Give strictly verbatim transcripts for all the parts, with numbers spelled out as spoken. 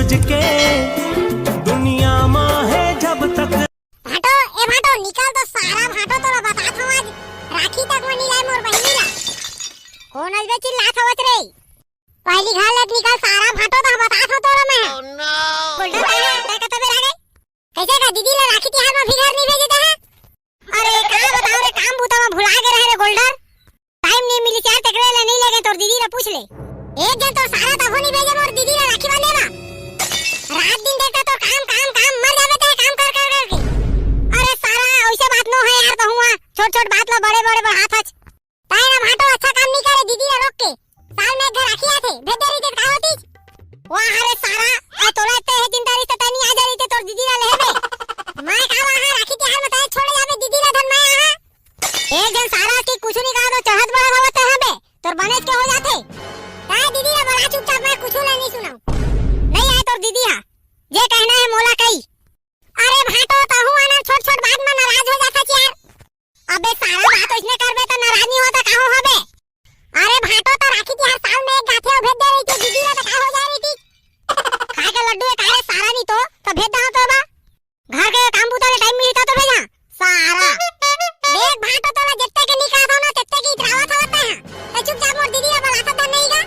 के दुनिया मा है जब तक। भांटो, ए भांटो, निकल तो सारा भांटो, तोला बतात हंव आज, राखी तक म नी लाय मोर बहिनी ला। कोन अजबे चिल्लात हवच रे? पहिली घर ले निकल सारा भांटो, त बतात हंव तोला मैं। गोल्डन, तैं, तैं कतका बेर आ गे? कइसे का दीदी ला राखी तिहार म भी घर नी भेजे तैं? अरे का बतांव रे, काम बूता म भुला गे रहेंव रे गोल्डन। टाइम नी मिलिस यार, तेकरे ले नी लेगेंव, तोर दीदी ला पूछ ले। एक झन तोर सारा तभो नी भेजे मोर दीदी ला राखी बांधे बर। रात दिन देखथस तोर काम, काम, काम, मर जाबे तैं काम कर, कर, कर के। अरे सारा, ओइसे बात नो हे यार, तहूं हा छोट, छोट बात ला बड़े, बड़े बढ़ाथच। तैं ना भांटो अच्छा काम नी करे, दीदी ला रोक के। साल म एक घर राखी आथे, भेज दे रहिते त का होतिस? वाह रे सारा, अउ तोला एते हे चिंता रहिस त तैं नी आ जा रहिते तोर दीदी ला लेहे बर। मैं का वाह राखी तिहार म तैं छोड़े जाबे दीदी ला धन मैं आहा। एक झन सारा के कुछु नी कहा तो चढ़त बढ़त हवत हबे, तोर बनेच के हो जाथे। तैं दीदी ला बला चुपचाप, मैं कुछु ला नी सुनंव। नी आय तोर दीदी हा, जे कहना हे मोला कही। अरे भांटो, तहूं हा ना छोट छोट बात म नाराज हो जाथस यार। अबे सारा बात ओइसने करबे त नाराज नी होवंव त का होवंव बे? अरे भांटो, त राखी तिहार साल म एक घाथे अउ भेज दे रहिते दीदी ला त का हो जाय रहितिस? खाय के लड्डू हे का रे सारा, नी तो, त भेज दे हंव तो बा। घर के काम बूता ले टाइम मिलही त तो भेजहूं। सारा। देख भांटो, तोला जेत्ते के नी कहत हंव ना, तेत्ते के इतरावत हवस तैं हा। तैं चुपचाप मोर दीदी ला बलाथस धन नहीं गा।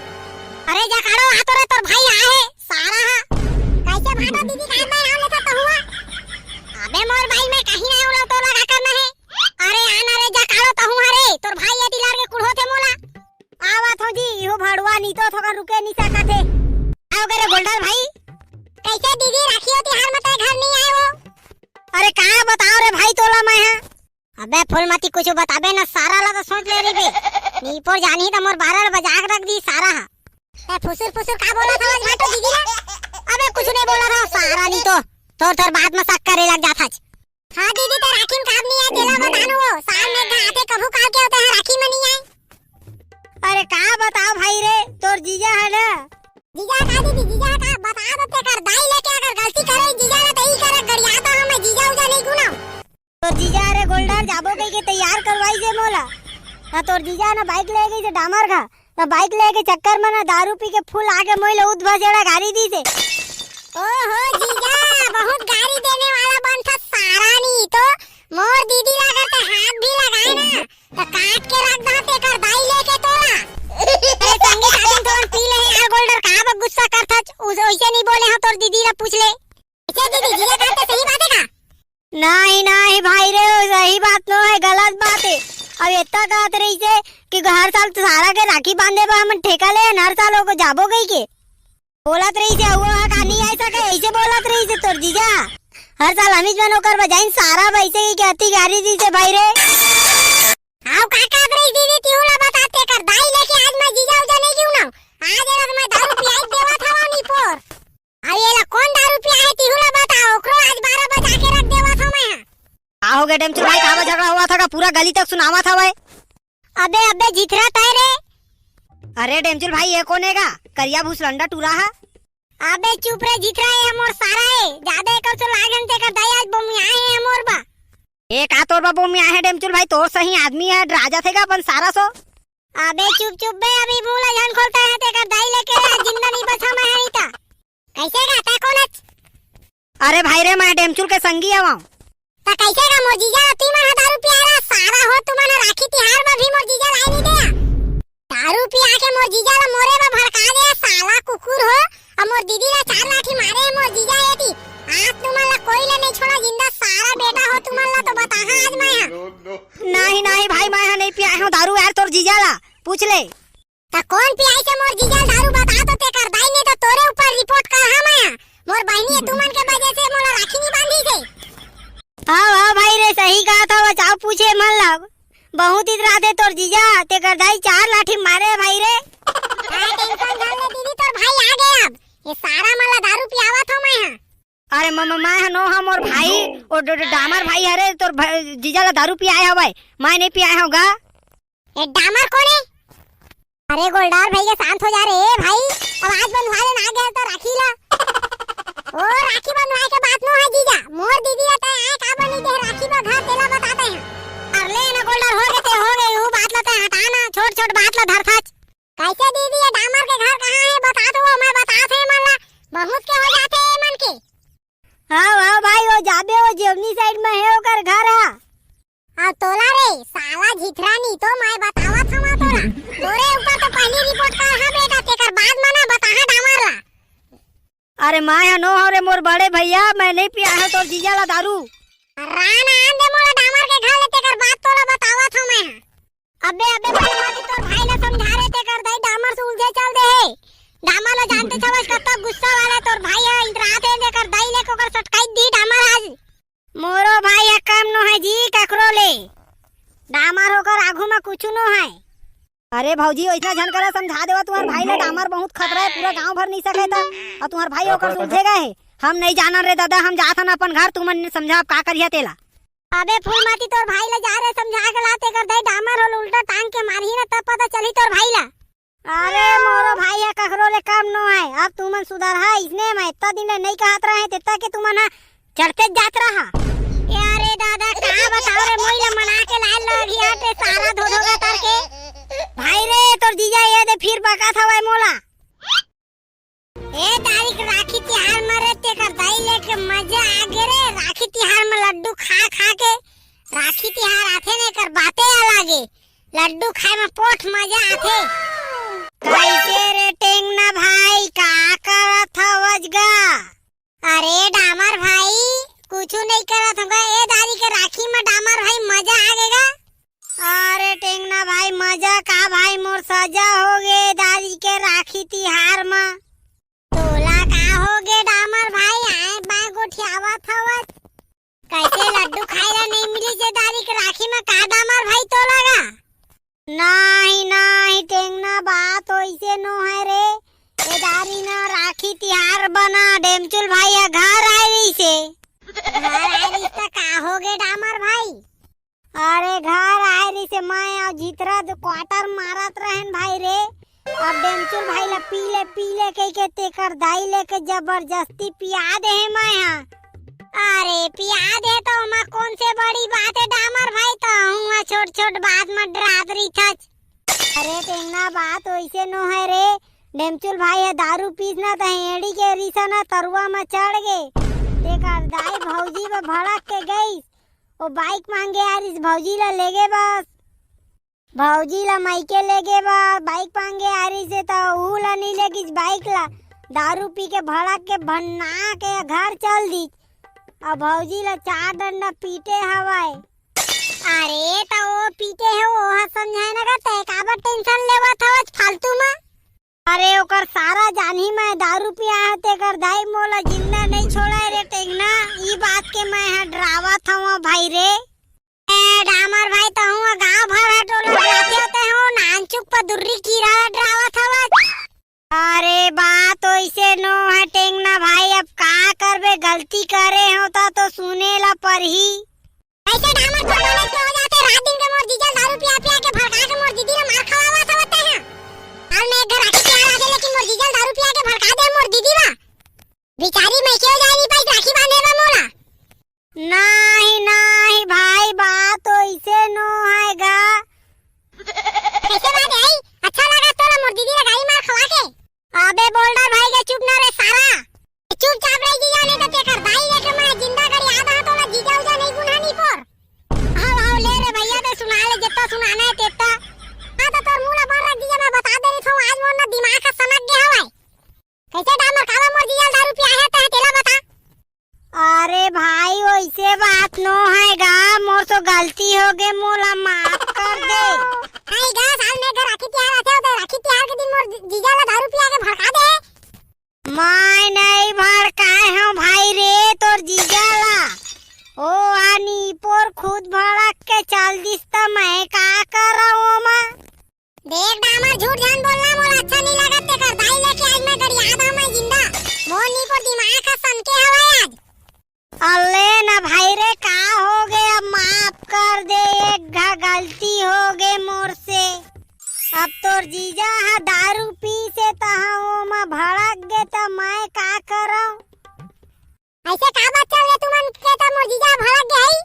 अरे जा काड़ो, आ तो रे तोर भाई आय हे, सारा हा। कइसे भांटो दीदी का मैं नाम लेथस तहूं हा? अबे मोर भाई मैं कहीं नहीं उलव तोला का करना हे। अरे आ ना रे जा काड़ो तहूं हा रे, तोर भाई एती लड़ के कुढ़ोथे मोला। आवत हंव जी, इहू भड़वा नी तो थोकन रुके नी सकत हे। का होगे रे गोल्डन भाई? कइसे दीदी राखी अउ तिहार म तैं घर नी आय ओ? अरे का बतांव रे भाई तोला मैं हा। अबे फूलमती कुछु बताबे ना, सारा ला तो सोच ले रहिबे। निपोर जानही त मोर बारह बजा के रख दी सारा हा। तैं फुसुर फुसुर का बोलत हवस भांटो दीदी ला? अबे कुछु नी बोलत हंव सारा, नी तो थोर थोर बात म शक करे लग जाथस। हां दीदी, त राखी म काम नी आय, तेला बता नो वो। साल म एक घांव आथे, कभू काल के होथे, हां, राखी म नी आय। अरे का बतांव भाई रे, तोर जीजा हे ना। जीजा का दीदी, जीजा का बता दो, तेकर दाई लेके अगर गलती करे जीजा ला, त ई कर गड़ियाता हंव मैं, जीजा उजा नी गुनाव। तोर जीजा रे गोल्डन जाबो कहिके तैयार करवाइस हे मोला। ना तोर जीजा ना बाइक ले गइस हे डामर का। त बाइक लेके चक्कर म ना दारू पी के फुल आके मोइला उद्भसेड़ा गारी दीस हे। ओहो जीजा, बहुत गारी देने वाला बनथस सारा नी तो। मोर दीदी ला अगर तैं हाथ भी लगाए ना, त काट के रख दंव तेकर दाई लेके तोला। अरे संगी साथी थोड़न पी ले यार गोल्डन, का बर गुस्सा करथस? उसे वइसे नी बोले हंव, तोर दीदी ला पूछ ले। अच्छा दीदी, जीजा कहत हे सही बात हे का? नहीं, नहीं भाई रे, वो सही बात नो हे, गलत बात हे। अब एतना कहत रहिस हे कि हर साल तो सारा के राखी बांधे बर हमन ठेका ले हन, हर साल ओकर जाबो कहिके। बोलत रहिस हे, वो हा का नी आय सके, अइसे बोलत रहिस हे तोर जीजा। हर साल हमीच मन ओकर बजाइन सारा वइसे ही के अति गारी दीस हे भाई रे। हां, का कहत रहिस दीदी, तिहू ला बता, तेकर दाई लेके आज मैं जीजा उजा नी गुनाव। आज एला मैं दारू पियाई देवत हंव निपोर। अरे एला कोन दारू पियाय हे, तिहू ला बता, ओकरो आज बारह बजा के रख देवत हंव मैं हा। का होगे डेमचुल भाई, काबर झगड़ा होवत हे का? पूरा गली तक सुनावत हवय। अबे, अबे, झिथरा तैं रे। अरे डेमचुल भाई, ये कोन हे गा? करिया भूसलंडा टूरा हा। अबे चुप रे झिथरा, ये मोर सारा हे। जादा एकर तो लाग हन, तेकर दाई आज बोमियाय हे मोर बा। ए का तोर बा बोमियाय हे डेमचुल भाई, तोर सही आदमी हे, डरा जाथे गा अपन सारा सो। अबे चुप चुप बे, अभी मुंह ला झन खोल तैं हा, तेकर दाई लेके आज जिंदा नी बचंव मैं हा नी त। कइसे गा तैं कोन हच? अरे भाई रे, मैं डेमचुल के संगी हवंव। त कइसे गा मोर जीजा ला तुमन हा दारू पियाय ला? सारा हो तुमन हा राखी तिहार म भी मोर जीजा ला आय नी दे। दारू पिया के मोर जीजा ला मोरे बर भड़का दे, साला कुकुर हो। अब मोर दीदी ला चार लाठी मारे हे मोर जीजा एती। आज तुमन ला कोई ला नी छोड़ा जिंदा, सारा बेटा हो तुमन ला तो बताहूं आज मैं हा। नहीं, नहीं भाई, मैं हा नी पियाय हंव दारू यार, तोर जीजा ला पूछ ले। त कोन पियाइस हे मोर जीजा ल दारू, बता तो तेकर दाई, नहीं तो तोरे ऊपर रिपोर्ट करहूं मैं। मोर बहिनी हे, तुमन के वजह से मोला राखी नी बांधिस हे। हां, हां भाई रे, सही कहत हवस, पूछे मन ला। बहुत इतराथे तोर जीजा, तेकर दाई चार लाठी मारे हे भाई रे। हां, टेंशन झन ले दीदी, तोर भाई आ गे अब। ये सारा मन ला दारू पियावत हंव मैं हा। अरे म-, म-, मैं हा नो हंव, मोर भाई, ओ ड-, ड-, डामर भाई हरे, तोर भ-, जीजा ला दारू पियाय हवय, मैं नहीं पियाय हंव गा। ए डामर कोन हे? अरे गोलडार भइया, शांत हो जा रे। ए भाई, अब आज बंधवा लेना आ गया तो राखी ला। ओ राखी बंधवाए के बात नो हे जीजा, मोर दीदी ला तैं आय काबर नी दे राखी बर घर, तेला बता तैं। अरे ले ना गोलडार, हो गे ते हो गे, वो बात ला तैं हटा ना, छोट छोट बात ला धरथच। कइसे दीदी, ये डामर के घर कहां हे बता तो, मैं बतात हंव मन ला, बहुत के हो जाथे। झिथरा नी तो मैं बतावत हवा तोला। तोरे ऊपर तो पहली रिपोर्ट कर हा बेटा, तेकर बाद मना बताहा डामर ला। अरे मैं ह नो हव रे मोर बड़े भैया, मैं नहीं पिया हव तोर जीजा ला दारू। रान आन दे मोला डामर के घर ले, तेकर बाद तोला बतावत हव मैं ह। अबे, अबे, भाई, मत तोर भाई ला समझा रे, तेकर दाई डामर से उलझे चल दे हे। डामर ला जानते छवस कतक गुस्सा वाला तोर भाई ह, इंतरात हे, तेकर दाई ले ओकर सटकाई दी डामर आज। मोरो भाई ह कम नो हे जी, ककरो ले। डामर ओकर आगू म कुछु नो हे। अरे भौजी, ओइसना झन करा, समझा देवा, तुम्हार भाई ला डामर बहुत खतरा हे, पूरा गांव भर नहीं सके त, अउ तुम्हार भाई ओकर सुलझे गए हे। हम नहीं जानन रे दादा, हम जाथन अपन घर, तुमन समझा अब का करिया तेला। अबे फूलमती, तोर भाई ला जा रे, समझा के ला, तेकर दाई डामर होल उल्टा टांग के मारही ना, तब पता चलही तोर भाई ला। अरे मोरो भाई ह ककरो ले कम नो हे, अब तुमन सुधरहा, इसने मैं इतना दिन ले नहीं कहत रहे, तेता के तुमन ह चढ़ते जात रहा। ए अरे दादा, का बताओ रे, मोई ला मना के लाए लगिया ते सारा धो धो गतर के। भाई रे, तोर जीजा ये दे फिर बकत हवय मोला। ए तारीख राखी तिहार म रे तेकर दाई लेके मजा आ गे रे। राखी तिहार म लड्डू खा खा के राखी तिहार आथे ने कर बाते अलग हे। लड्डू खाए म पोठ मजा आथे। कैसे रे टेंगना भाई, का करत हवस गा? अरे डामर भाई, कुछु नहीं करत हूँ गा। ए दारी के राखी म डामर भाई मजा आ गे गा। अरे टेंगना भाई, मजा का भाई, मोर सजा हो गे दारी के राखी तिहार म। तोला का हो गे डामर भाई, आए बाय गोठियावत हवस? कैसे लड्डू खाए ला नहीं मिली जे दारी के राखी म का डामर भाई तोला गा? नाही, नाही, टेंगना बात ओइसे नो हे रे। ए दारी न राखी तिहार बना डेमचुल भाई ह घर आए रहिसे। घर आए रहिस त का हो गे डामर भाई? अरे घर आए रहिसे, मैं अउ झितरा दो क्वार्टर मारत रहेन भाई रे। अब डेमचुल भाई ला पी ले, पी ले कहि के तेकर दाई लेके जबरदस्ती पिया दे हे मैं ह। अरे पिया दे त ओमा कौन से बड़ी बात हे डामर भाई, त हुआ छोट छोट बात म डरात रहिथच। अरे टेंगना बात ओइसे नो हे रे, डेमचुल भाई ह दारू पीस न त एड़ी के रिसा न तरुआ म चढ़ गे। तेकर दाई भौजी ब भड़क के गईस, ओ बाइक मांगे आ रहिस भौजी ला लेगे बस। भौजी ला मायके लेगे बा, बाइक मांगे आ रहिसे त ऊ ला नहीं लेगिस बाइक ला। दारू पी के भड़क के भन्ना के घर चल दिस। अब भौजी ला चार डंडा पीटे हवय। अरे त ओ पीटे हे, ओहा समझाए न गा, तै काबर टेंशन लेवत हवस फालतू म? अरे ओकर सारा जानही मैं दारू पिया हे, तेकर दाई मोला जिंदा नहीं छोड़े रे टेंगना। ई बात के मैं ह डरावत हवं भाई रे। ए, डामर भाई, तहूँ ह गाँव भर ह टोला डराथे होते हो, नानचुक पदुर्री कीरा ल डरावत हवस। अरे, बात ओइसे नो हे टेंगना भाई, अब का करबे, गलती करे हो त तो सुने ला परही। ऐसे डामर तो बने के हो जाते, रात दिन के मोर जीजा दारू पिया पिया के भड़का के मोर दीदी ल मार खवावत हवत हे। साल में एक घर राखी तिहार आथे, लेकिन मोर जीजा दारू पिया के भड़का दे मोर दीदी बा। बिचारी मैं क्यों जाए नहीं पाई राखी बांधे बा मोला। नाही, नाही भाई, बात ओइसे नो हे गा। कैसे बात है? अच्छा लगा तोला मोर दीदी ला गारी मार खवा के। अबे बोल्डर भाई के चुप ना रे सारा। चुपचाप रह जी जाने तो तेकर दाई लेके मैं जिंदा करी आधा तोला जीजा उजा नहीं गुना नहीं पर। आओ, आओ, ले रे भैया, ते सुना ले, जितना सुनाना है तेतना। हाँ, तो तोर मुंह ला बंद रख दीजिए, मैं बता दे रही हूँ, आज मोर ना दिमाग का सनक गया हवा है। कैसे डामर काला मोर जीजा दारू पिया है, ते तेला बता। अरे भाई, ओइसे बात नो हे गा, मोर से गलती हो गे, मोला माफ कर दे। नहीं गा, साल में एक घर राखी तिहार आथे, तो राखी तिहार के दिन मोर जीजा ला दारू पिया के भड़का दे। मैं नहीं भड़काए हूँ भाई रे, तोर जीजा ला। ओ आ नीपोर खुद भड़क के चल दिस त मैं का करव ओमा? देख डामर, झूठ झन बोलना, मोला अच्छा नहीं लगत तेकर दाई लेके आज मैं गड़िया दा मैं जिंदा। मोर नीपोर दिमाग ह सनके हवय आज। अल्ले ना भाई रे, का हो गे? अब माफ कर दे, एक घा गलती हो गे मोर से। अब तोर जीजा ह दारू पीसे तहाँ ओमा भड़क गे त मैं का करव? ऐसे का बात चल गे तुमन के त मोर जीजा भड़क गे हई?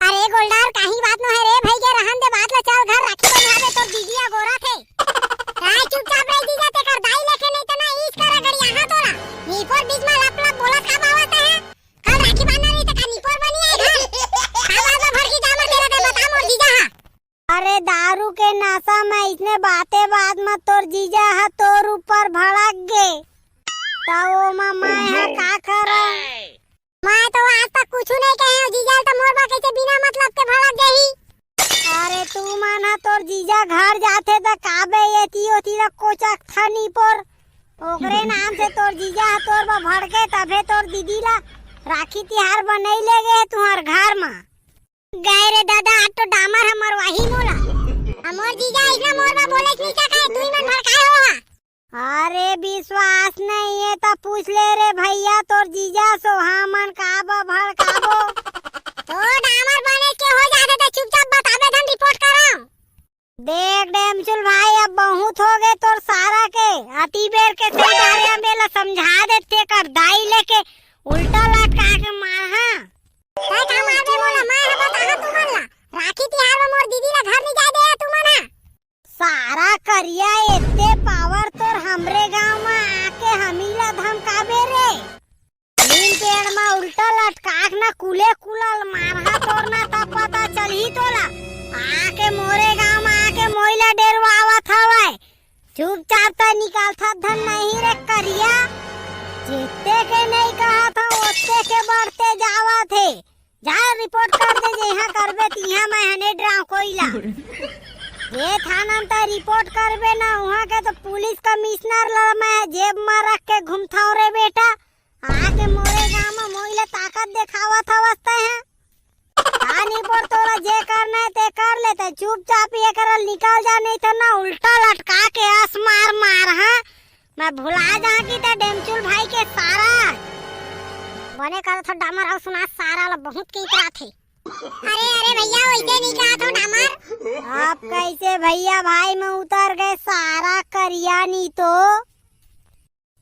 अरे गोल्डर, काही बात नो हे रे भाई के, रहन दे बात ला, चल घर राखी बंधाबे, तोर दीदी अगोरा थे। काय चुपचाप रह जीजा, तेकर दाई लेके नहीं त ना ईस करा गड़िया हा तोला। नीपोर बीच में लप लप बोलत का बावत है? कल राखी बांधना नहीं त का नीपोर बनी है घर? का बात में भड़की जा मर तेरा ते बता मोर जीजा हा। अरे नशा में इसने बाते बात में तोर जीजा ह तोर ऊपर भड़क गे, त ओमा मैं ह का करंव? मैं तो आज तक कुछु नहीं कहे हंव, जीजा ल त मोर बर कइसे बिना मतलब के भड़क जाही। अरे तुमन ह तोर जीजा घर जाथे त काबे एती ओती ल कोचकथा निपोर, ओकरे नाम से तोर जीजा ह तोर बर भड़के, तभे तोर दीदी ल राखी तिहार बर नइ ले गे तुंहर घर म। गए रे दादा, आज तो डामर ह मरवाही मोला। आ मोर जीजा अइसना मोर बर बोलेच नइ सकय, तुही मन भड़काए हो हा। अरे विश्वास नइ हे त पूछ ले रे भइया, तोर जीजा सोहा मन का बर भड़काबो। तो डामर बने के हो जाथे त चुपचाप बताबे धन रिपोर्ट करंव। देख डेमचुल भाई, अब बहुत हो गे तोर सारा के, अति बेर के सही डारे, अब एला समझा देथे कर दाई लेके उल्टा लटका के मारहा। तै का मारबे मोला, मैं ह बताहा तुमन ला। राखी तिहार म मोर दीदी ला घर नइ जाय देहा तुमन ह। सारा करिया, एते पावर तोर, हमरे गांव म आके हमी ला धमकाबे रे। नीम पेड़ म उल्टा लटकाक न कुले कुलल मारहा तोर न, तब पता चलही तोला। आके मोरे गांव म आके मोइला डेरवावत हवय। चुपचाप त निकालथस धन नहीं रे करिया। जेते के नहीं कहत हंव, ओते के बढ़ते जावत हे। जा रिपोर्ट कर दे, जेहा करबे तिहा मैं हने डरांव कोइला। जे थाना म त रिपोर्ट करबे ना, उहां के तो पुलिस कमिश्नर ला मैं जेब म रख के घूमथंव रे बेटा। आके मोरे गांव म मोइला ताकत देखावत हवस तैं ह। का निपोर, तोला जे करना हे ते कर ले, तैं चुपचाप ये करल निकल जा, नहीं त ना उल्टा लटका के अस मार मारहा। मैं भुला जाहा कि तैं डेमचुल भाई के सारा। बने करत हंव डामर, अउ सुना सारा ला बहुत के इतराथे। अरे, अरे भइया, वइसे नइ कहत हंव डामर। अब कइसे भइया भाई म उतर गे सारा करिया नी तो?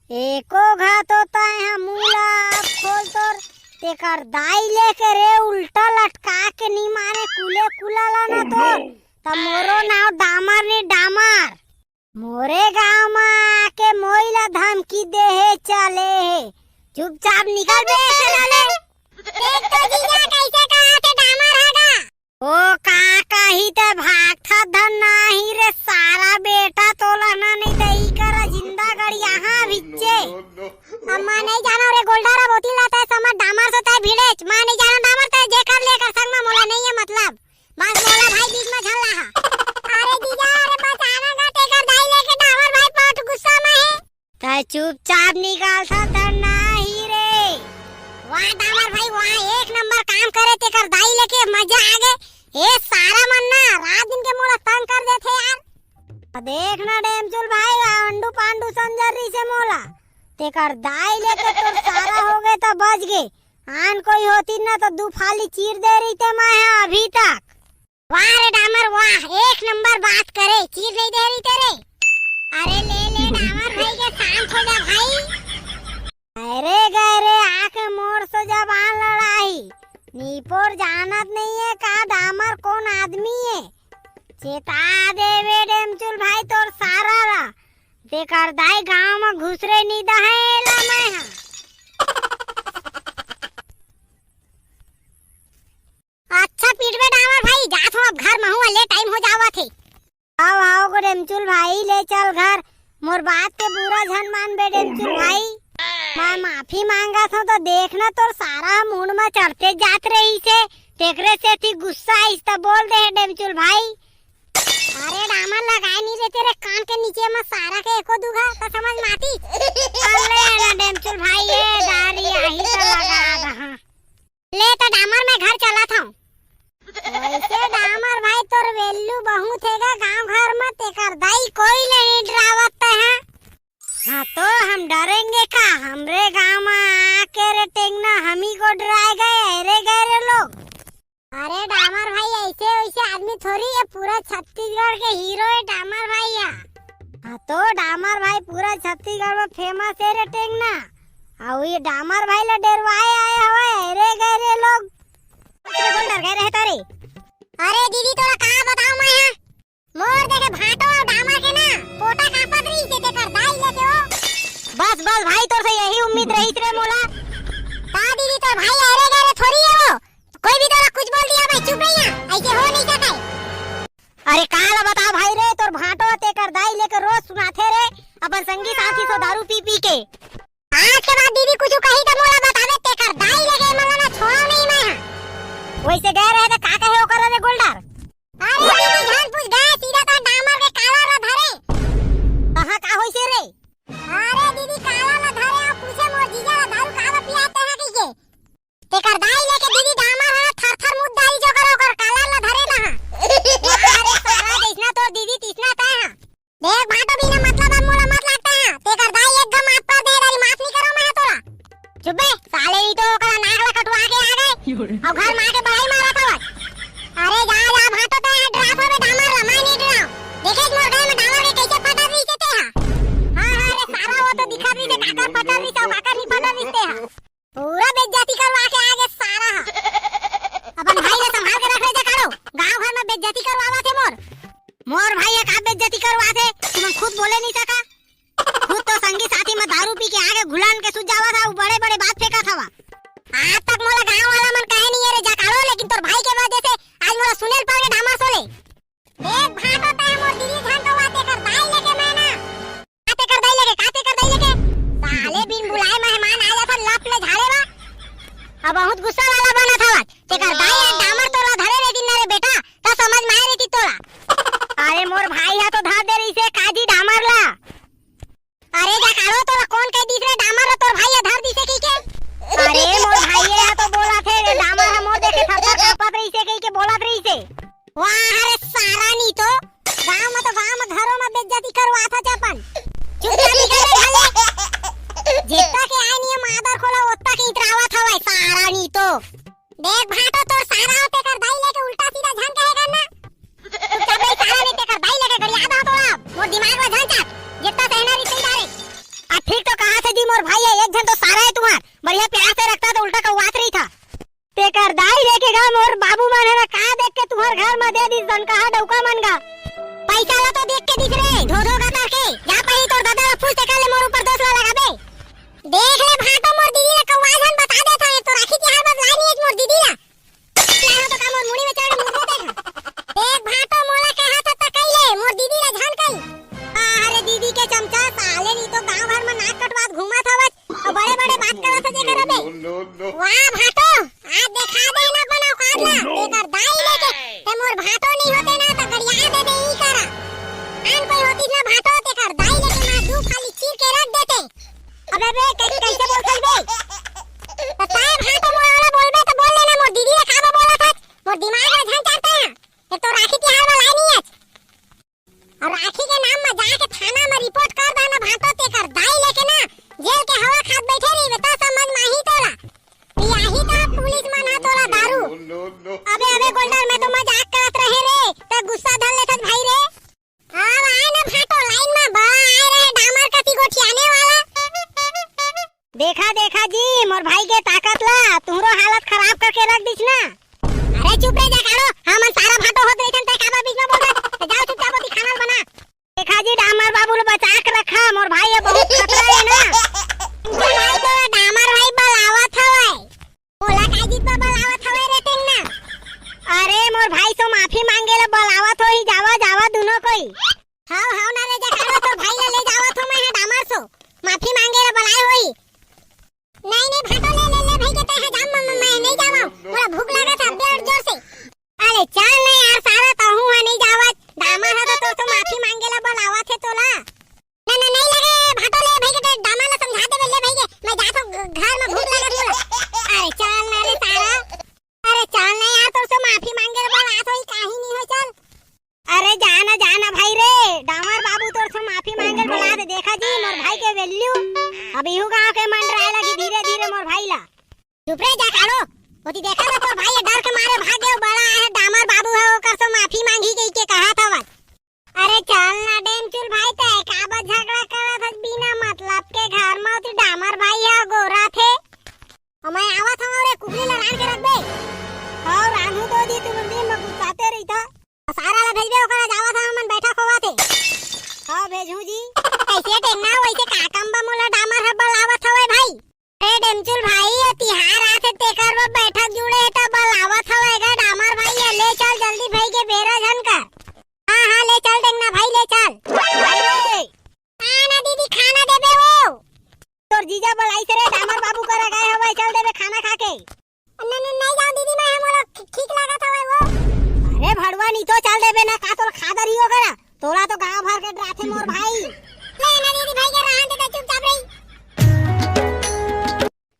एको घा तो तैं ह मुंह ला अब खोल तोर, तेकर दाई लेके रे उल्टा लटका के नी मारे कुले कुला ला ना तोर, त मोरो नाव डामर नी डामर। मोरे गांव म आके मोइला धमकी दे हे चले हे, चुपचाप निकल बे एखर ले। देख तो जीजा कइसे कहत हे डामर ह गा। ओ का कही ते भागथस धन नाही रे सारा बेटा तोला ना नहीं ते ई करा जिंदा गड़ियाहां भिच्चे। अम्मा नहीं जानो रे गोल्डा रा बोती ला तैं समझ डामर से तैं भिड़ेच। मैं नहीं जानो डामर तैं जे कर ले कर संग म मोला नहीं हे मतलब। बस मोला भाई बीच म झन लाहा। अरे जीजा, अरे बचाना गा तेकर दाई लेके डामर भाई बहुत गुस्सा म हे। तैं चुपचाप निकलथस धन नाही रे। वाह डामर भाई वाह, एक नंबर काम करे तेकर दाई लेके मजा आ गे। ए सारा मन ना रात दिन के मोला तंग कर देथे यार। देख ना डेमचुल भाई, अंडू पांडू समझ रहिसे मोला। तेकर दाई लेके तोर सारा हो गे त बच गे। आन कोई होतिस ना त दू फाली चीर दे रहितेंव मैं ह अभी तक। वाह रे डामर वाह, एक नंबर बात करे, चीर नहीं दे रहितेंव रे। अरे ले ले डामर भाई के शांत हो जा भाई। अरे गए रे आके मोर से जबान लड़ाही। निपोर जानत नहीं हे का डामर कोन आदमी हे? चेता देबे डेमचुल भाई तोर सारा ला। तेकर दाई गांव म घुसरे नी दहय एला मैं ह। अच्छा पीटबे डामर भाई, जात हंव अब घर, महूं ले टाइम हो जावत हे। आओ आओ गो डेमचुल भाई, ले चल घर। मोर बात के बुरा झन मानबे डेमचुल भाई। मैं माफी मांगत हंव त देख ना तोर सारा मुंड म चढ़ते जात रहिसे, तेकरे सेती गुस्सा आइस त बोल दे हे डेमचुल भाई। अरे डामर लगाए नी रहितेंव रे कान के नीचे म सारा के एको दू घा त समझ म आतिस। अरे ना डेमचुल भाई, ए दारी आही त लगा दहा। ले त डामर मैं घर चलत हंव। वइसे डामर भाई तोर value बहुत हे गा गांव घर म, तेकर दाई कोई ले नहीं डरावत तैं ह। हां तो हम डरेंगे का, हमरे गांव म आके रे टेंगना हमी को डराए गए, अरे गए रे लोग। अरे डामर भाई अइसे वइसे आदमी थोड़ी हे, पूरा छत्तीसगढ़ के हीरो हे डामर भाई ह। हां तो डामर भाई पूरा छत्तीसगढ़ म famous हे रे टेंगना। अउ ये डामर भाई ला डेरवाए आए हवय, अरे गए रे लोग। अरे कौन डर गए रहे तारे? अरे दीदी तोला का बताओ मैं ह, मोर देखे भांटो अउ डामर के ना पोटा कांपत रहिसे तेकर दाई लेके ओ। बस बस भाई तोर से यही उम्मीद रहिस रे मोला। का दीदी तोर भाई अरे गए रे थोड़ी हे वो, कोई भी तोला कुछ बोल दिया भाई चुप रहिया, अइसे हो नहीं सकय। अरे का ला बताओ भाई देख भाटो, बिना मतलब अब मोला मत लागता है। तेकर दाई एक घा माफ कर दे, दारी माफ नहीं करो मैं तोला। चुप बे, साले ई तो ओकरा नाक ला कटवा के आ गए। अउ घर मा आके बढ़ई मारत हवस। अरे जा, जा भाटो, ते डरात हवे डामर ला, मैं नहीं डराव। देखे मोर घर मा डामर के कैसे फटा रही से ते हा। हाँ, हाँ, रे सारा वो तो दिखा रही से काकर फटा रही से, काकर नहीं फटा रही से हा। पूरा बेइज्जती करवा के आ गे सारा हा। अपन भाई ला संभाल के रख रे जकाड़ो, गांव घर मा बेइज्जती करवावत हे मोर। मोर भाई हा का बेइज्जती करवात हे, तुमन खुद बोले नहीं सका। खुद तो संगी साथी मा दारू पी के आके घुलन के सुत जावत हा, बड़े बड़े बात फेंकत हवा। आज तक मोला गांव वाला मन कहे नहीं है रे जकाड़ो, लेकिन तोर भाई के वजह से आज मोला सुनेल पड़ गे डामर सोले। देख भाटो, तैं मोर दीदी झन कवा, तेकर दाई लेके मैं ना। का तेकर दाई लेके, का तेकर दाई लेके? साले बिन बुलाए मेहमान आ जाथन, लप ले झाड़े ला। अब बहुत गुस्सा वाला बनत हवस। तेकर दाई हा डामर तोला धरे रहितिस ना रे बेटा, त समझ मा आए रहितिस तोला। अरे मोर भाई हा तो धर दे रहिसे काजी डामर ला। अरे जकाड़ो, तोला कोन कह दिस रे डामर ला तोर भाई हा धर दिसे कहिके? अरे मोर भाई हा तो बोलत हे रे, डामर हा मोर देखे थरथर कांपत रहिसे कहिके बोलत रहिसे। वाह रे सारा नी तो, गांव मा तो गांव मा घरो मा बेइज्जती करवात हस अपन। चुपचाप निकल बे घर ले। जेतना के आए नियम आदर खोला, ओतना के इतरावत हवय सारा नी तो। देख भाटो, तोर सारा अउ तेकर दाई लेके उल्टा सीधा झन कहे कर ना। चुपचाप बे सारा, नहीं तेकर दाई लेके गरिया दो तो अब। मोर दिमाग ला झन चाट, जेतना सहना रही सही डारे। आ ठीक तो कहा थे जी मोर भाई हा, एक झन तो सारा हे तुंहर, बढ़िया प्यार से रखता तो उल्टा कौवात रही था। तेकर दाई लेके गा मोर बाबू मन हे ना, का देख के तुंहर घर मा दे दिस धन, कहा डौका मन गा। पैसा ला तो देख के दिस रे, धो धो गा करके। जा पही तोर दादा ला पूछ, तेकर ले मोर ऊपर दोष ला लगाबे। देख ले भाटो, मोर दीदी ला कौवा झन बता देत हवे, तो राखी तिहार बस लाए नहीं मोर दीदी ला। लाए हो तो का मोर मुड़ी में चढ़ के मुड़ देते हैं। देख भाटो, मोला कहा था त कही ले, मोर दीदी ला झन कही। अरे दीदी के चमचा, साले नी तो गांव भर में नाक कटवात घूमत हवस, अउ बड़े बड़े बात करत हस जेकर अबे। वाह भाटो, आज देखा दे ना अपन औकात ला। तेकर दाई लेके ते मोर भाटो नहीं होते ना त गरिया दे दे ई करा। आन कोई होती ना भाटो, तेकर दाई लेके ना दू फाली चीर के रख देते। अबे बे, कै-, कैसे बोल सकबे? त तैं भाटो मोला बोलबे त बोल लेना, मोर दीदी ला काबर बोलत हस? मोर दिमाग ला झन चाटत हे। एक तो राखी तिहार वाला आए नहीं आज। अउ राखी के नाम मा जाके थाना मा रिपोर्ट कर देना भाटो, तेकर दाई लेके ना जेल के हवा खात बैठे रहिबे त समझ मा आही तोला। पियाही त पुलिस मन हा तोला दारू। अबे, अबे गोल्डर, मैं तो मजाक करत रहे रे, त गुस्सा धर लेथस भाई रे। अब आए ना भाटो लाइन मा, बड़ा आए रहे डामर कति गोठियाने वाला। देखा, देखा जी, मोर भाई के ताकत ला, तुहरो हालत खराब करके रख दिस ना। अरे चुप रे जकाड़ो, हमन सारा भाटो होत रहिथन, तैं काबर बीच मा बोलत हस? त जाओ चुपचाप ओती खाना बना। देखा जी, डामर बाबू ला बचा के रखा, मोर भाई हा बहुत खतरा हे ना। भाई तो डामर भाई बलावत हवय। ओला काय जीत बर बलावत हवय रे टेंगना? अरे मोर भाई सो माफी मांगे ला बलावत होही, जावा जावा दुनो कोई। हव हव ना रे जकाड़ो, तोर भाई ला ले जावत हो मैं हा डामर सो, माफी मांगे ला बलाए होही। नहीं नहीं भाटो, ले ले ले भाई के तैं हा जा, मैं, मैं नहीं जावव, मोला भूख लागत हे अब्बे अउ जोर से। अरे चल ना यार सारा, तहूं हा नहीं जावत, डामर हा तो तोर सो माफी मांगे ला बलावत हे तोला। ना, ना, नहीं लगे, भाटो ले भाई के, डामर ला समझा देबे, ले भाई के, मैं जात हूँ घ-, घर में भूख लगत हे। अरे चल ना रे सारा, अरे चल ना यार, तोर से माफी मांगे बर आत होही, काही नहीं हो, चल। अरे जा ना, जा ना भाई रे, डामर बाबू तोर से माफी मांगे बर बला दे, देखा जी, मोर भाई के value, अब इहू गांव के मंडराए लगी धीरे धीरे मोर भाई ला। चुप रे जकाड़ो, ओती देखा तो तोर भाई डर के मारे भाग गे, बड़ा हे डामर बाबू हे, ओकर से माफी मांगही कहिके कहा था बस। अरे चल ना डेमचुल भाई, तैं काबर झगड़ा करत हस बिना मतलब के? घर म ओती डामर भाई ह गोराथे। अउ मैं आवत हवं रे, कुकरी ल रांध के रखबे। हव, रांधहूं तो जी, तुमन दिन म गुस्साते रहिथव। सारा ल भेजबे, ओकर आज आवत हवं, हमन बैठक होवत हे। हव, भेजहूं जी। कइसे टेंगना, वइसे का काम बा, मोला डामर ह बलावत हवय भाई। ए डेमचुल भाई, ये तिहार आथे तेकर बर बैठक जुड़े हे त बलावत हवय गा डामर भाई, ये ले चल जल्दी भई के बेरा झन कर। हाँ, हाँ, ले चल टेंगना भाई, ले चल। अरे! आ ना दीदी, खाना देबे वो। तोर जीजा बलाइस रे, डामर बाबू करा गए हवय, चल देबे खाना खा के। न-, न-, नहीं जाओ दीदी, मैं, मोला ठी-, ठीक लागत हवय वो। अरे भड़वा, नी तो चल देबे ना, का तोला खादर ही हो गया? तोला तो गांव भर के डराथे मोर भाई। ले ना दीदी भाई के रहन दे, चुपचाप रही।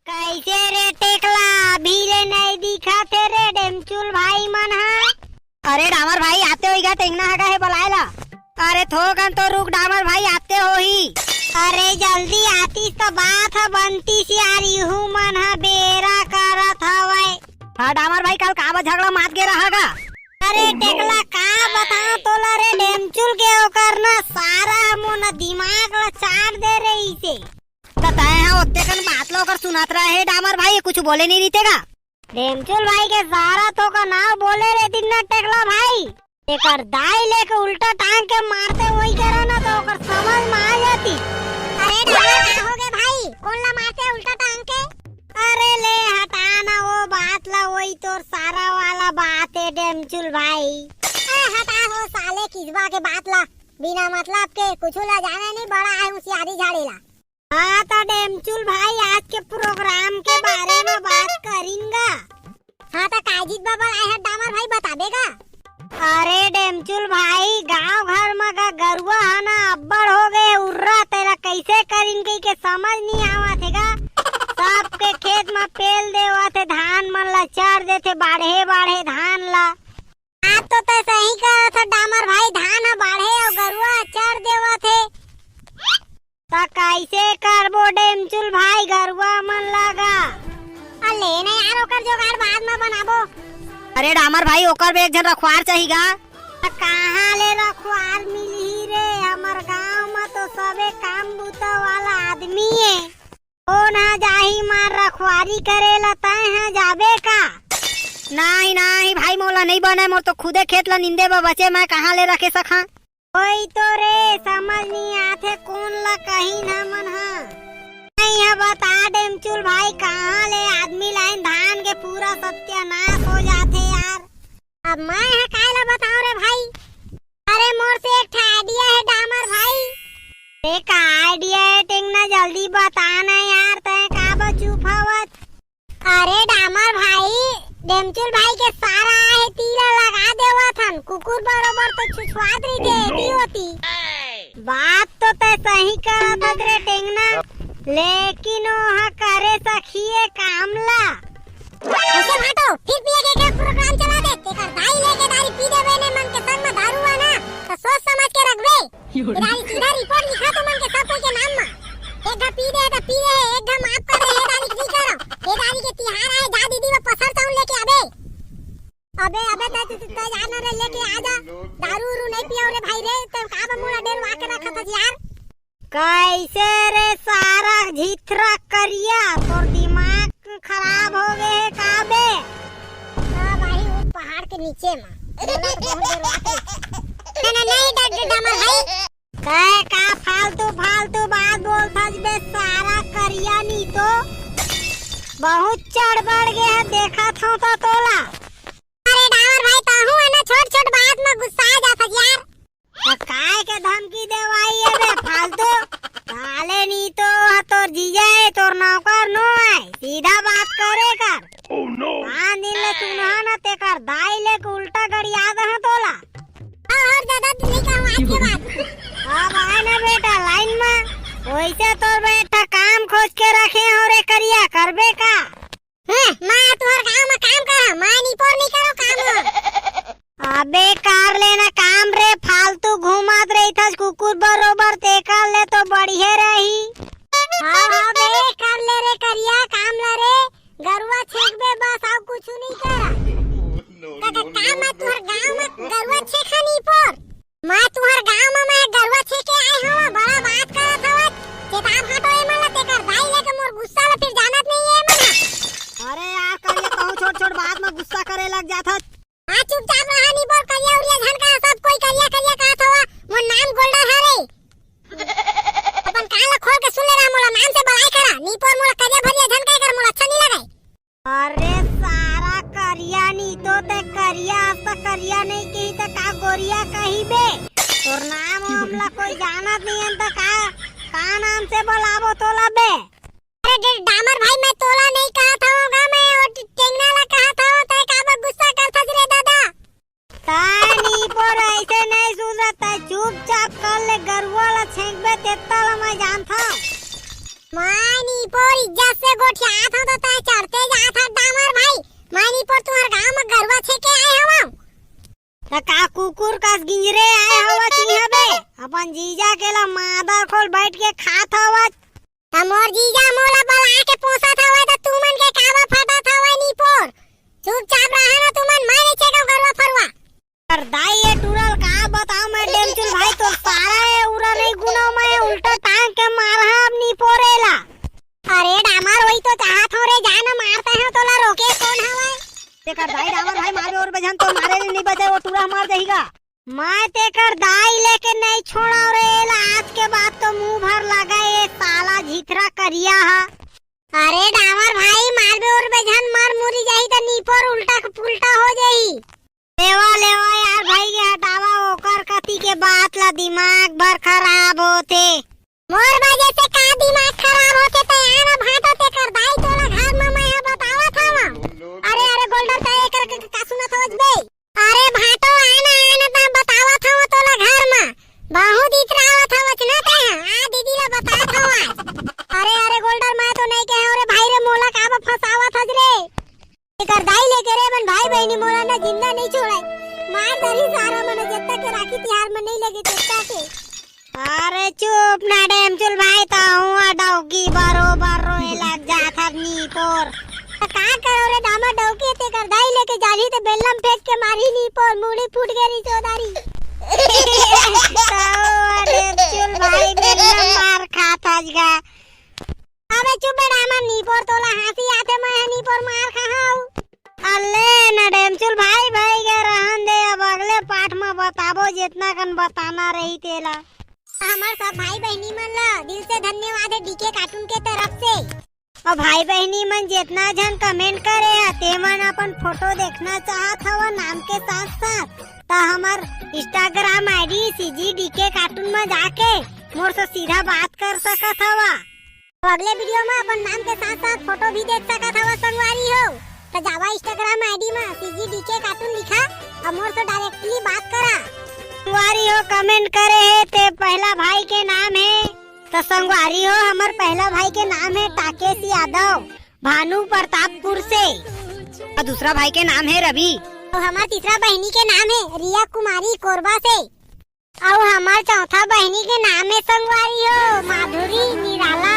कैसे रे टेकला, अभी ले नहीं दिखा थे रे डेमचुल भाई मन हा। अरे डामर भाई, आते होइगा, टेंगना हगा हे बलाए ला। अरे थो कन तो रुक डामर भाई, आते होही। अरे जल्दी आतिस त बात ह बनतिस यार, इहू मन ह बेरा करत हवय। हाँ डामर भाई, काल काबर झगड़ा मात गे रहा गा? अरे टेकला का बताओ तोला रे, डेमचुल के ओकर ना सारा मोन दिमाग ला चाट दे रहिसे। त तय ह ओत्ते कन बात ला ओकर सुनात रहे डामर भाई, कुछ बोले नहीं रहिते गा। डेमचुल भाई के सारा तो का नाव बोले रहितिन ना टेकला भाई, एकर दाई लेके उल्टा टांग के मारते वही करा ना तो ओकर समझ में आ जाती। अरे डामर का हो गे भाई, कोन ला मारते उल्टा टांग के? अरे ले हटा ना वो बात ला, वही तोर सारा वाला बात है डेमचुल भाई। ए हटा हो साले किसबा के बात ला, बिना मतलब के कुछ ला जाने नहीं, बड़ा है होशियारी झाड़ेला। हाँ त डेमचुल भाई, आज के प्रोग्राम के बारे में बात करिन गा। हाँ त कायजीत बबल आए हट डामर भाई, बताबे गा? अरे डेमचुल भाई, गांव घर में गा गरुआ ह ना अब्बड़ हो गए उर्रा, तेला कैसे करिन कही के समझ नहीं आवत हे गा। सबके खेत में पेल देवत हे, धान मन ला चर देथे बाढ़े बाढ़े धान ला। बात तो तय सही करत ह डामर भाई, धान ह बाढ़े अउ गरुआ ह चर देवत हे। त कइसे करबो डेमचुल भाई गरुआ मन ला गा? अ ले न यार, ओकर जोगाड़ बाद म बनाबो। अरे डामर भाई, ओकर बर एक झन रखवार चाही गा। त कहाँ ले रखवार मिलही रे, हमर गांव म तो सबे काम बूता वाला आदमी हे। कोन ह जाही मार रखवारी करे ला, तैं ह जाबे का? नहीं, नहीं भाई, मोला नहीं बने, मोर तो खुदे खेत ला निंदे बर बचे, मैं कहाँ ले रखे सकहां? कोई तो रे, समझ नहीं आथे कोन ला कहिन हमन ह। नहीं ह बता डेमचुल भाई, कहाँ ले आदमी लाइन, धान के पूरा सत्यानाश हो जाथे यार। अब मैं ह काय ला बताऊं रे भाई? अरे मोर से एक ठा आइडिया हे डामर भाई। ए का आइडिया हे टेंगना, जल्दी बता ना यार, तैं का बर चुप हवत? अरे डामर भाई, डेमचुल भाई के सारा आहे तीला लगा देवत हन, कुकुर बरोबर तो छुछुआत रहिथे एती ओती। बात तो तैं सही करत हस रे टेंगना, लेकिन ओह करे सखिए काम ला। अइसे भाटो, फिर पिए के, के प्रोग्राम चला दे, तेकर दाई लेके दारी पी देबे ने मन के संग में दारू आना, त सोच समझ के रखबे। ये दारी सीधा रिपोर्ट लिखा तो मन के सब कोई के नाम में। एक घा पी दे त पी दे, एक घा माफ कर दे, हे दारी के नहीं करो। हे दारी के तिहार आए, जा दीदी वो पसर चाउर लेके आबे। अबे, अबे, तैं, तैं, तैं जा ना रे, लेके आ जा। दारू उरू नहीं पियाओ रे भाई रे, तैं का बा मोला डेरवा के रखत हस यार। कैसे रे सारा झिथरा करिया, तोर दिमाग खराब हो गए हे का बे? का भाई, वो पहाड़ के नीचे मा। बोला तो बहुत देर बात है। नहीं, नहीं, नहीं, डर, डर, डमर भाई। तैं का फालतू, फालतू बात बोलथस बे सारा करिया नी तो। बहुत चढ़ बढ़ गए हे, देखत हूँ तो तोला। अरे डामर भाई, तहूँ है ना, छोट-छोट बात में गुस्सा आ जाथस यार। त काय के धमकी देवाई हे बे फालतू? साले नी तो ह तोर जीजा हे, तोर नौकर नो आय, सीधा बात करे कर। पाँच दिन ले सुनहा ना, तेकर दाई ले के उल्टा गड़िया दे ह तोला। और, और ज्यादा नहीं कहूँ आज के बाद। अब आए ना बेटा लाइन में, वैसे तोर बेटा काम खोज के रखे हो रे करिया, करबे का? हैं, मैं तुहर गांव में काम करा, मैं निपोर नहीं करो काम हो। अबे कर लेना काम रे, फालतू घूमत रहिथस कुकुर बरोबर, तेकर ले तो बढ़िया रही। हाँ, हाँ बे, कर ले रे करिया, काम ला रे, गरुआ छेकबे बस, और कुछ नहीं करा। का, का, का मैं तुहर गांव में गरुआ छेखा निपोर? मैं तुहर गांव में मैं गरुआ छेके आए हव, बड़ा बात करत हवत। चेताब हटो ए मन ला, तेकर दाई लेके मोर गुस्सा ला फिर जानत नहीं ए मन ह। अरे यार, करिया कहूँ छोट-छोट बात में गुस्सा करे लग जात हस। हाँ, चुपचाप रहा निपोर, करिया उरिया झन कहा, सब कोई करिया करिया कहत हवा, मोर नाम गोल्डन हरे। अपन कान ला खोल के सुन ले रहा, मोला नाम से बलाई करा, निपोर मोला करिया भरिया झन कहे कर, मोला अच्छा नहीं लगे। अरे सारा करिया नी तो ते करिया, आज तक करिया नहीं कही ते का गोरिया कही बे? तोर नाम हमला कोई जानत नहीं है त का, का नाम से बुलाबो तोला बे? अरे डे-, डामर भाई, मैं तोला नहीं कहा था होगा, मैं वो टे-, टेंगना ला कहा था, वो तय का बा गुस्सा करता रे दादा? तैं नीपोर ऐसे नहीं सुधरत, तैं चुपचाप कर ले, गरुआ ला छेंकबे तेत्ता ला मैं जानथव। मैं नीपोर इज्जत से गोठियात हव तो तैं चढ़ते जात हस डामर भाई। मैं नीपोर तुहर गांव में गरुआ छेके आए हवं। त का कुकुर कस गिंजरे आए हवत इहाँ बे? अपन जीजा के ला मादर खोल बैठ के खात हवत। त मोर जीजा मोला बला के पोसत हवय, त तुमन के काबर फटत हवय नीपोर? चुपचाप रहा ना तुमन, मैं नइ छेकव गरुआ फरुआ। अरे दाई, ये टूरा ल का बताओं मैं डेमचुल भाई, तोर सारा ये उरा नइ गुनों मैं, उल्टा टांग के मारहा अब नीपोर एला। अरे डामर होई तो चाहत हंव रे, जा ना मारत हंव, तोला रोके कोन हवय? तेकर दाई डामर भाई मारबे अउ बे झन, तोर मारे ले नइ बचे, वो टूरा ह मर जाही गा। मैं तेकर दाई लेके नइ छोड़ंव रे एला, आज के बाद तो मुंह भर लगा ये साला झिथरा करिया ह। अरे डामर भाई मारबे अउ बे झन, मर मुरी जाही त नीपोर उल्टा पुल्टा हो जाही। लेवा, लेवा यार भाई के हटावा, ओकर कति के बात ला दिमाग भर खराब होथे। मोर वजह से का दिमाग खराब होथे? तैं आ ना भांटो, तेकर दाई तोला घर म मैं ह बतावत हवं। अरे, अरे, गोल्डन, तैं एकर क-, क-, का सुनत हवस बे? अरे भांटो, आ ना, आ ना, त बतावत हवं तोला घर म। बहुत इतरावत हवस ना तैं ह। आ दीदी ला बतात हवं आज। अरे, अरे, गोल्डन, मैं तो नइ कहे हंव रे भाई रे, मोला काबर फंसावत हस रे? एकर दाई लेके रे मन भाई बहिनी मोला ना जिंदा नइ छोड़य। मार डरही सारा मन जत्ता के राखी तिहार म नइ लगे तेत्ता के। अरे चुप ना डेमचुल भाई, तहूं ह डौकी बरोबर रोए लग जात हस नीपोर। त का करों रे दामा, डौकी तेकर दाई लेके जाही त बेल्लम फेंक के मारही नीपोर, मुड़ी फूट गे रही चौधारी। तहूं ह डेमचुल भाई बेल्लम मार खात हस गा। अबे चुप बे डामर, नीपोर तोला हांसी आथे, मैं ह नीपोर मार खाहूं। अल्ले न डेमचुल भाई, भाई के रहन दे, अब अगले पाठ म बताबो, जेतना कन बताना रही तेला। हमर सब भाई बहिनी मन ला दिल से धन्यवाद हे डीके कार्टून के तरफ से। अउ भाई बहिनी मन जेतना झन comment करे ह, ते मन अपन फोटो देखना चाहत हव नाम के साथ साथ, त हमर Instagram ID CG DK cartoon म जाके मोर से सीधा बात कर सकत हव। अउ अगले video म अपन नाम के साथ साथ फोटो भी देख सकत हव संगवारी हो। त जावा Instagram ID म CG DK cartoon लिखा अउ मोर से directly बात करा। संगवारी हो comment करे हे ते पहला भाई के नाम हे। त संगवारी हो, हमर पहला भाई के नाम हे टाकेश यादव, भानु प्रतापपुर से। अउ दूसरा भाई के नाम हे रवि। अउ हमर तीसरा बहिनी के नाम हे रिया कुमारी कोरबा से। अउ हमर चौथा बहिनी के नाम हे संगवारी हो माधुरी निराला।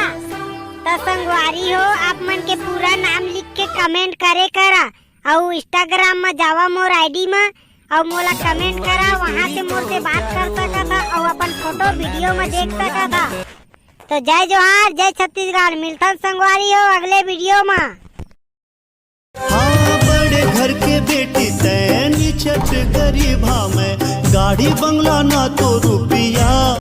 त संगवारी हो, आप मन के पूरा नाम लिख के comment करे करा। अउ Instagram म जावा मोर ID म, अउ मोला comment करा, वहां से मोर से बात कर सकत ह, अउ अपन फोटो video म देख सकत ह। तो जय जोहार, जय छत्तीसगढ़, मिलथन संगवारी हो अगले video म। हाँ, बड़े घर के बेटी तैं निचट गरीब, हाँ, मैं गाड़ी बंगला ना तो रुपया।